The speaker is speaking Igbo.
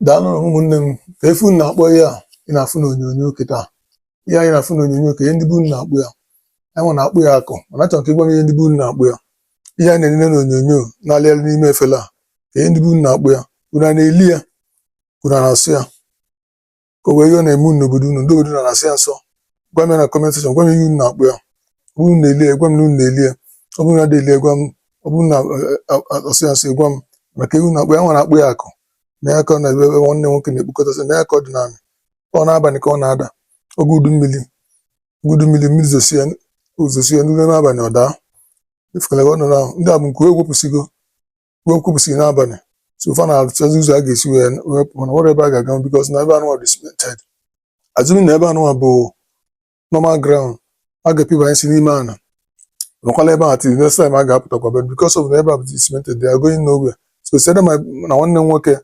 Daalụ ụmụnne m. Ka ife unu na-akpọ ihe a ị na-afụ n'onyonyo kịta, ihe anyị na-afụ n'onyonyo, ka ihe ndị be unu na-akpọ ya? Anyị nwa na-akpọ ya akụ, mana achọrọ m ka ị gwa m ihe ndị be unu na-akpọ ya. Ihe anyị na-enene n'onyonyo na-alịgharị n'ime efere a, ka ihe ndị be unu na-akpọ ya? Unu a na-eli ya, unu a na-asụ ya, ka o wee ihe ọ na-eme unu n'obodo unu? Ndị obodo unu na-asụ ya nsọ? Gwa m ya na comment section. Gwa m ihe unu na-akpọ ya. Ọ bụrụ na eli ya, gwa m na unu na-eli ya. Ọ bụrụ na adị eli ya, gwa m. Ọ bụrụ na asụ ya nsọ, gwa m. Maka ihe unu na-akpọ ya, nwa na-akpọ ya akụ na ya ka ọ na-ebe ebe nwanne nwoke na-ekpokọtasị na ya ka ọ dị n'ala. Ọ n'abalị ka ọ na-ada, oge udu mmiri, oge udu mmiri, mmiri zosie, ozosie n'ime abalị, ọ daa efukala ọ nọ na ndị a bụ nke ewepụsịgo, wepụsịghị n'abalị. So fa na-achọzi ụzọ a ga-esi wee wepụ, mana nwere ebe a ga-aga, because na ebe anụnwa dị cemented. Assuming na ebe anụnwa bụ normal ground, a ga-epibanye si n'ime ana nọkwala ebe a till next time a ga-apụtakwa. But because of na ebe a bụ cemented, they are going nowhere. So site na nwanne m nwoke.